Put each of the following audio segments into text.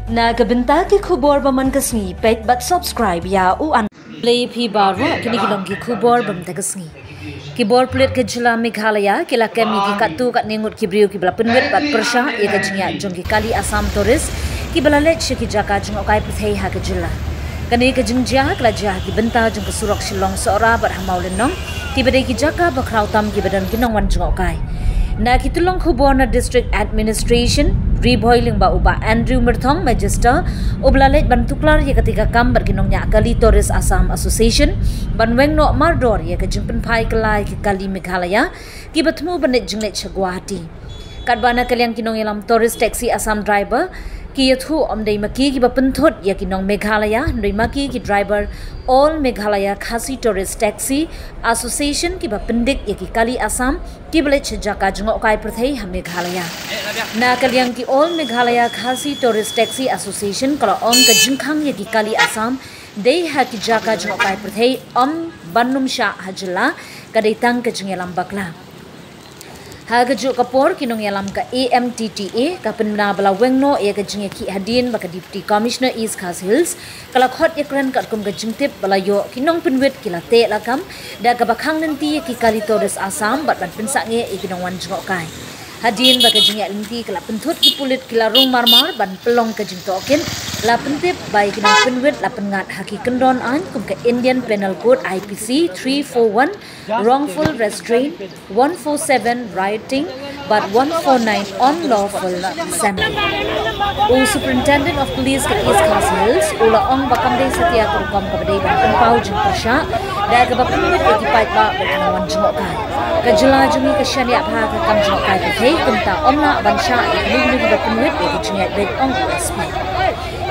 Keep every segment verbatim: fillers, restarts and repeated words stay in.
Na ka bynta ki khubor ba man ka sngi, peit bad subscribe ïa u an. Khublei phi baroh, kine ki long ki khubor ba man ka sngi. Ki bor pulit ka jylla Meghalaya ki la kem ïa ki katto katne ngut ki briew kiba la pynwit bad pyrshah ïa ka jingïaid jong ki kali Assam tourist kiba la leit sha ki jaka jngohkai pyrthei ha ka jylla. Kane ka jingjia ka la jia ha ki bynta jong ka surok Shillong Sohra bad ha Mawlynnong, kiba dei ki jaka ba khraw tam kiba don ki nongwan jngohkai. Na ki tyllong khubor na District Administration Ri Bhoi lyngba u Bah Andrew Myrthong, Magister, uba la leit ban tuklar ïa katei ka kam bad ki nongñiah kali Tourist Assam Association ban weng noh mardor ïa ka jingpynphai kylla ïa ki kali Meghalaya kiba thmu ban leit jingleit sha Guwahati. Katba na ka liang ki nongïalam Tourist Taxi Assam driver ki ïathuh, ym dei ma ki kiba pynthut ïa ki nong Meghalaya, hynrei ma ki ki driver All Meghalaya Khasi Tourist Taxi Association kiba pyndik ïa ki kali Assam kiba leit sha jaka jngohkai pyrthei ha Meghalaya. Na ka liang ki All Meghalaya Khasi Tourist Taxi Association ka la ong ka jingkhang ïa ki kali Assam dei ha ki jaka jngohkai pyrthei, ym ban nym shah ha jylla, ka dei tang ka jingïalam bakla. Ha kajuh ka por, ki nongïalam ka A M T T A ka pynbna ba la weng noh ïa ka jingïakhih hadien ba ka Deputy Commissioner East Khasi Hills ka la khot ïakren katkum ka jingtip ba la ïoh ki nongpynwit ki la teh lakam da kaba khang lynti ïa ki kali Tourist Assam bad ban pynsangeh ïa ki nongwan jngohkai. Hadien ba ka jingïaid lynti ka la pynthut, ki pulit ki la rung marmar ban pynlong ka jingtohkit, la pyntip ba ïa ki nongpynwit la pynngat ha ki kyndon aiñ kum ka Indian Penal Code, I P C, three four one, wrongful restraint, one four seven, rioting, bad one four nine, unlawful assembly. U Superintendent of Police ka East Khasi Hills u la ong ba kam dei satia ka rukom kaba dei ban pynpaw jingpyrshah da kaba pynwit ïa ki paidbah bad ki nongwan jngohkai. Ka jylla jong ngi ka shaniah bha ha ka kam jngohkai pyrthei, kumta ym lah ban shah ïa kino kino kiba pynwit ïa ka jingïaid beit, ong u S P.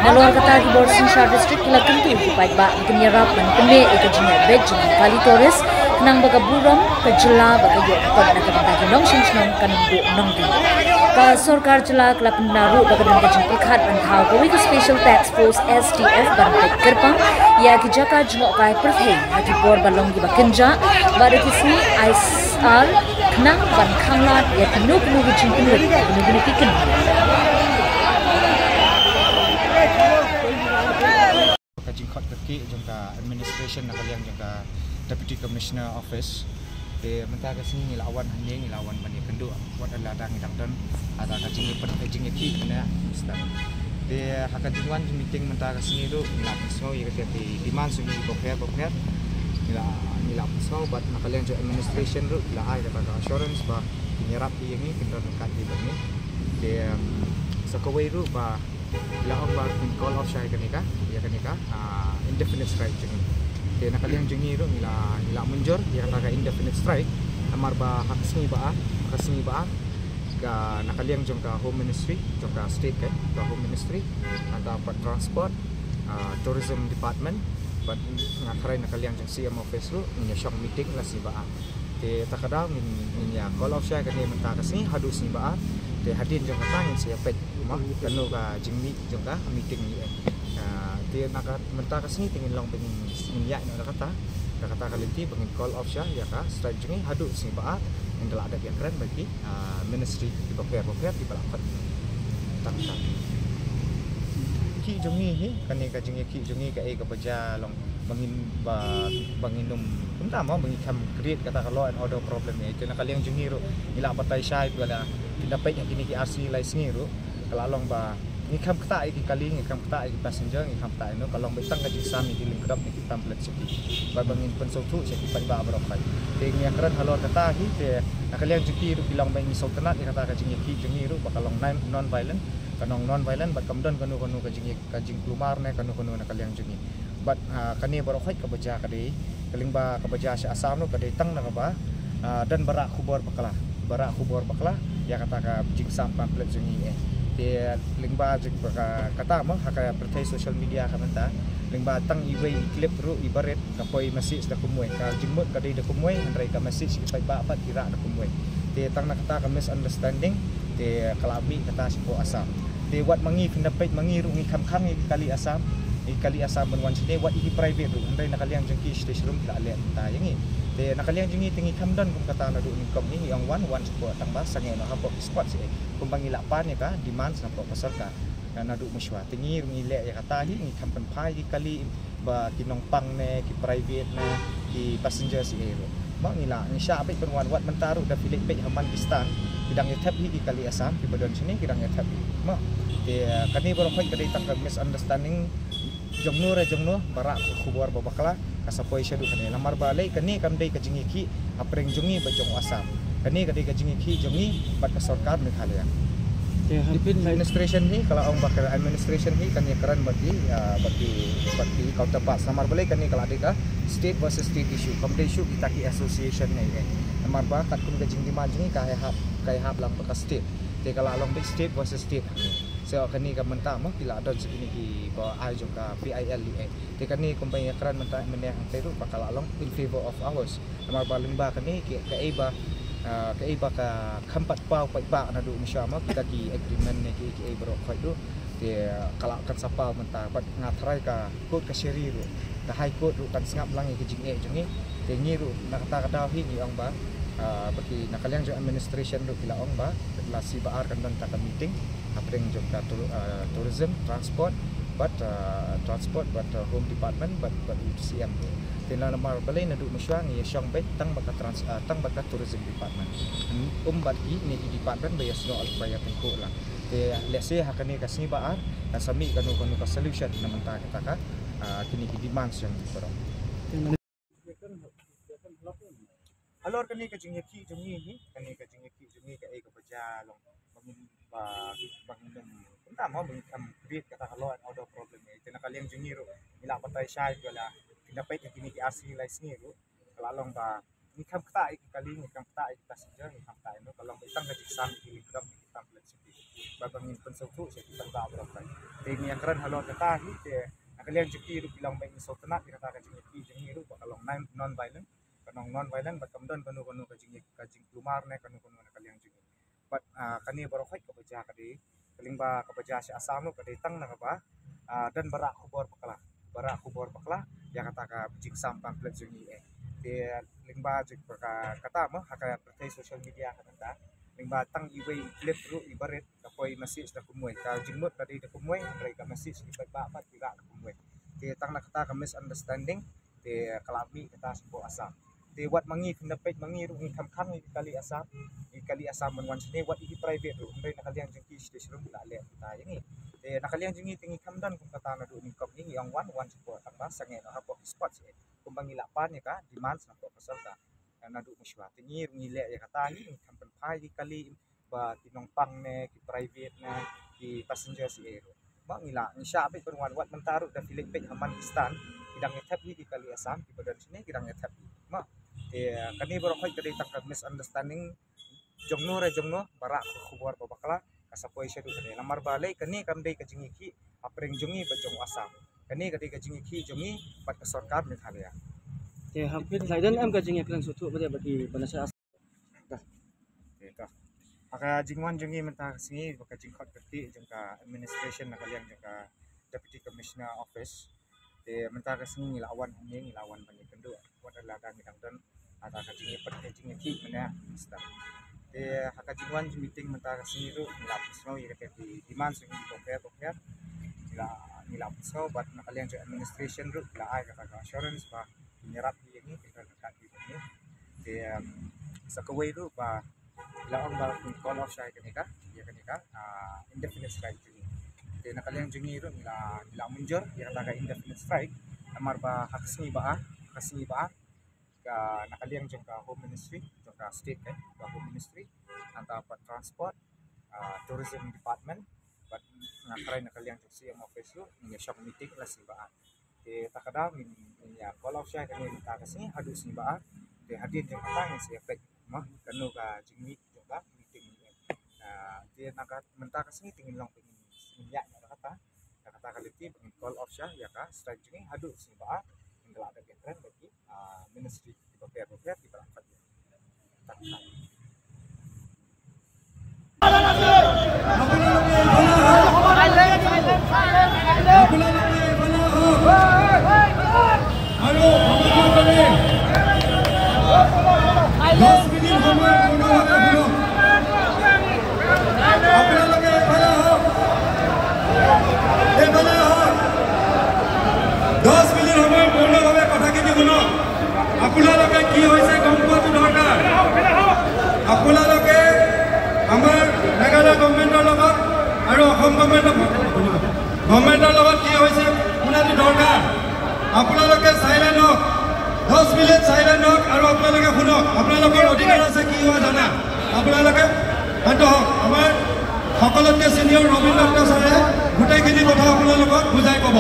Nalor kata, ki bor synshar district ki la kyntu ïa ki paidbah ba kin ïarap ban pynbeit ïa ka jingïaid beit jong ki kali tourist, khnang ba ka burom ka jylla ba ka ïoh ka kot na ka bynta ki nongshong shnong kan duh nongdih. Ka sorkar jylla ka la pynbna ruh ba ka don ka jingpyrkhat ban thaw kawei ka Special Task Force, S T F, ban peit kyrpang ïa ki jaka jngohkai pyrthei ha ki por ba long kiba kynjah bad ha ki sngi I S R, khnang ban khanglad ïa kino kino ki jingpynwit, kino kino ki kynwit. Ka jingkhot kyrkieh jong ka administration na ka liang jong ka Deputy Commissioner Office. Te mynta ka sngi ngi la wan hangne, ngi la wan ban ïakynduh wat la dang, ngi dang don, ada ka jingïapyni, ka jingïakhih na Mister. Te ha ka jingwan jingmeeting mynta ka sngi ruh ngi la pynsngew ïa ka, ki demand jong ngi bapher bapher. Ngi la, ngi la pynsngew bad na ka liang jong administration ruh ngi la ai kata ka assurance ba kin ïarap ïa ngi, kin don ryngkat ïa ngi. Te, um, sa kawei ruh ba ngi la ong ba kin call off shai kane ka, ïa kane ka, ah, indefinite strike jong ngi. Te na ka liang jong ngi ruh ngi la, ngi la mynjur ïa kata ka indefinite strike. Namar ba ha ka sngi ba ar, ha ka sngi ba ar, ka na ka liang jong ka Home Ministry, jong ka state ka, ka Home Ministry, nangta bad Transport, ah, Tourism Department, bad nga tharai na ka liang jong C M Office ruh ngin ïa shong meeting la sngi ba ar. Te ta ka daw ngin, ngin ïa call off shai kane mynta ka sngi haduh sngi ba ar. Te hadien jong kata ngin sa ïa peit ma kano ka jingmih jong ka meeting ne em. Ah, te na ka mynta ka sngi te ngin long ba ngin, ngin ïaid noh da kata, da kata ka lynti ba ngin call off shai ïa ka strike jong ngi haduh sngi ba ar. Ngin da lah dep ïakren bad ki, ah, ministry kiba pher bapher kiba la khot. Tang tang. Ki jong ngi hi, kane ka jingïakhih jong ngi kaei kaba jia long ba ngin, ba, ba ngin ym, kumta mo, ba ngin kham create kata ka law and order problem ïa. Te na ka liang jong ngi ruh ngi la batai shai ba la, phi la peit ha kine ki ar sngi lai sngi ruh ka la long ba ngi kham ktah ïa ki kali, ngi kham ktah ïa ki passenger, ngi kham ktah ïa no, ka long ba tang ka jingsam ïa ki lyngkdop ïa ki pamphlet sha ki, bad ba ngin pynsngewthuh sha ki paidbah baroh kai. Te ngi ïakren halor kata hi, te na ka liang jong ki ruh ki long ba ngi sngewtynnat ïa kata ka jingïakhih jong ngi ruh ba ka long non, non violent, ka long non violent bad kam don kano kano ka jingïa, ka jingkulmar ne kano kano na ka liang jong ngi. Bad, ah, kane baroh khoit kaba jia ka dei, ka lyngba kaba jia sha Assam ruh ka dei tang na kaba, ah, don ba rah khubor bakla, ba rah khubor bakla ïa kata ka jingsam pamphlet jong ngi eh. Te lyngba jong ka, kata mo, ha ka pyrthei social media ka mynta, lyngba tang iwei i clip ruh iba rit ka poi message da kumwei, ka jingmut ka dei da kumwei, hynrei ka message ki paidbah pat ki rah da kumwei. Te tang na kata ka misunderstanding te ka la mih kata shapoh Assam. Te wat ma ngi, phin da peit ma ngi ruh ngi kham khang ïa ki kali Assam, ïa ki kali Assam ban wan shane, wat ïa ki private ruh, hynrei na ka liang jong ki state room ki la leh kumta ïa ngi. Te na ka liang jong ngi te ngi kham don kum kata naduh nyngkong, ngi ong wan, wan shapoh, tang ba sangeh noh hapoh ki spot sha eh, kumba ngi la pan ïa ka demands napoh ka sorkar. Na, naduh mynshuwa te ngi ruh ngi leh ïa kata hi, ngi kham pynphai ki kali ba ki nongpang ne ki private ne ki passenger shi ei ruh. Mo ngi la ngi shah beit ban wan, wat mynta ruh da phi leit beit ha man ki stand ki dang ïa thep hi ki kali Assam kiba don shane, ki dang ïa thep hi. Mo te, eh, kane baroh khoit ka dei tang ka misunderstanding jong no re jong no, ba rah ka khubor ba bakla, ka sa poi shaduh kane. Namar balei kane kam dei ka jingïakhih hapdeng jong ngi bad jong Assam. Kane ka dei ka jingïakhih jong ngi bad ka sorkar Meghalaya. Administration hi ka la ong ba ka administration hi kan ïakren bad ki, ah, bad ki, bad ki counterparts. Namar balei kane ka la dei ka state versus state issue. Kam dei issue kita ki association ne. Namar ba katkum ka jingdemand jong ngi ka ïahap, ka ïahap lang bad ka state. Te ka la long beit state versus state. So kane ka mynta mo ki la don sa kine kiba ai jong ka P I L E A. Te kane kumba ïakren mynta mynne hangtei ruh ba ka la long in favor of ours. Namar ba lyngba kane ki, kaei ba, ah, kaei ba ka kham pat paw pat ba naduh mynshuwa mo kita ki agreement ne ki, kiei baroh khoit ruh. Te ka la kan sa paw mynta bad nga tharai ka court kashari ruh, ka High Court ruh kan sngap lang ïa ki jingeh jong ngi. Te ngi ruh na kata ka daw hi ngi ong ba, ah, ba ki na ka liang jong administration ruh ki la ong ba la sngi ba ar kan don ta ka meeting hapdeng jong ka tour-, ah, tourism, transport bad, ah, transport bad, ah, home department bad, bad u C M ruh. Te namar balei naduh mynshuwa ngi ïa shong beit tang bad ka trans-, ah, tang bad ka tourism department. Um bad kine ki department ba ïa snoh al ba ïa tyngkhuh lang. Te lehse ha kane ka sngi ba ar kan sa mih kano kano ka solution na mynta kata ka, ah, kine ki demands jong ngi baroh. Halor kane ka jingïakhih jong ngi hi, kane ka jingïakhih jong ngi kaei kaba jia long ba ngin, ba, ba ngin ym, kumta mo, ba ngin ym create kata ka law and order problem hi. Te na ka liang jong ngi ruh ngi la batai shai ba la kine peit kine ki ar sngi lai sngi ruh ka la long ba ngi kham ktah ïa ki kali, ngi kham ktah ïa ki passenger, ngi kham ktah ïa no, ka long ba tang ka jingsam ïa ki lyngdoh, ngi kham pynleit sha ki. Ba, ba ngin pynsngewthuh sha ki paidbah baroh. Te ngi ïakren halor kata hi te na ka liang jong ki ruh ki long ba ngi sngewtynnat ïa kata ka jingïakhih jong ngi ruh ba ka long non, non violent, ka long non violent, ba kam don kano kano ka jing, ka jingkulmar ne kano kano na ka liang jong ngi. Bad, ah, kane baroh khoit kaba jia ka dei, ka lyngba kaba jia sha Assam ruh ka dei tang na kaba, ah, don ba rah khubor bakla, ba rah khubor bakla ïa kata ka jingsam pamphlet jong ngi eh. Te lyngba jong ka, kata mo ha ka pyrthei social media ka mynta, lyngba tang iwei i clip ruh iba rit ka poi message da kumwei, ka jingmut ka dei da kumwei, hynrei ka message ki paidbah pat ki rah da kumwei. Te tang na kata ka misunderstanding te ka la mih kata sha pdeng Assam. Te wat ma ngi, kynda peit ma ngi ruh ngi kham khang ïa ki kali Assam, ïa ki kali Assam ban wan shane, wat ïa ki private ruh, hynrei na ka liang jong ki station ruh la leh kita ïa ngi. Te na ka liang jong ngi te ngi kham don kum kata naduh nyngkong, ngi ong wan, wan sha pdeng, tang ba sangeh noh hapoh ki spot seh kumba ngi la pan ïa ka demand sha pdeng ka sorkar. Naduh mynshuwa te ngi ruh ngi leh ïa kata hi, ngi kham pynphai ïa ki kali ba ki nongpang ne ki private ne ki passenger shi ei ruh. Mo ngi la ngi shah beit ban wan, wat mynta ruh da phi leit beit ha man ki stand ki dang ïa thep hi ki kali Assam kiba don shane, ki dang ïa thep hi. Mo te kane baroh khoit ka dei tang ka misunderstanding jong no re jong no ba rah ka khubor ba bakla, ka sa poi shaduh kane. Namar balei kane kam dei ka jingïakhih hapdeng jong ngi bad jong Assam. Kane ka dei ka jingïakhih jong ngi bad ka sorkar Meghalaya. Te ha phi, la don em ka jingïakren sngewthuh ba dei ba ki ba na sha Assam. Te to, ha ka jingwan jong ngi mynta ka sngi, ba ka jingkhot ka ti jong ka administration na ka liang jong ka Deputy Commissioner Office. Te mynta ka sngi ngi la wan hangne, ngi la wan ban ïakynduh wat la dang ngi dang don ata ka jingïapeit ka jingïakhih mynne. Te ha ka jingwan jingmeeting mynta ka sngi ruh ngi la pynsngew ïa kata ki demand jong ngi bapher bapher. Ngi la, ngi la pynsngew bad na ka liang jong administration ruh ngi la ai kata ka assurance ba ngi ïarap ïa ngi, ngi ïarap ïa ngi. Te, um, sa kawei ruh ba la ong ba ngi call off shai kane ka, ïa kane ka, ah, indefinite strike jong ngi. Te na ka liang jong ngi ruh ngi la, ngi la mynjur ïa kata ka indefinite strike. Namar ba ha ka sngi ba ar, ha ka sngi ba ar ka na ka liang jong ka Home Ministry, jong ka state ka, ka Home Ministry, nangta pat Transport, ah, Tourism Department, bad nga tharai na ka liang jong C M Office ruh ngi ïa shong meeting la sngi ba ar. Te ta ka daw ngin, ngin ïa call off shai kane mynta ka sngi haduh sngi ba ar. Te hadien jong kata ngin sa ïa peit mo kano ka jingmih jong ka meeting. Ah, te na ka mynta ka sngi te ngin long peit, ngin, ngin ïa na kata, na kata ka lynti ba ngin call off shai ïa ka strike jong ngi haduh sngi ba ar. Ngin da lah dep ïakren bad ki, ah, ministry kiba pher bapher kiba lah. গভৰ্ণমেণ্টৰ লগত আৰু অসম গভৰ্ণমেণ্টৰ, গভৰ্ণমেণ্টৰ লগত কি হৈছে শুনাটো দৰকাৰ। আপোনালোকে চাইলেণ্ট হওক, দহ মিনিট চাইলেণ্ট হওক আৰু আপোনালোকে শুনক। আপোনালোকৰ অধিকাৰ আছে কি হোৱা জানা। আপোনালোকে শান্ত হওক। আমাৰ সকলোতকৈ ছিনিয়ৰ ৰবীন দত্ত ছাৰে গোটেইখিনি কথা আপোনালোকক বুজাই ক'ব।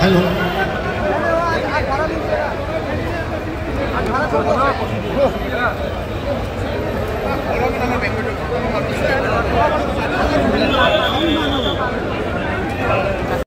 হেল্ল'।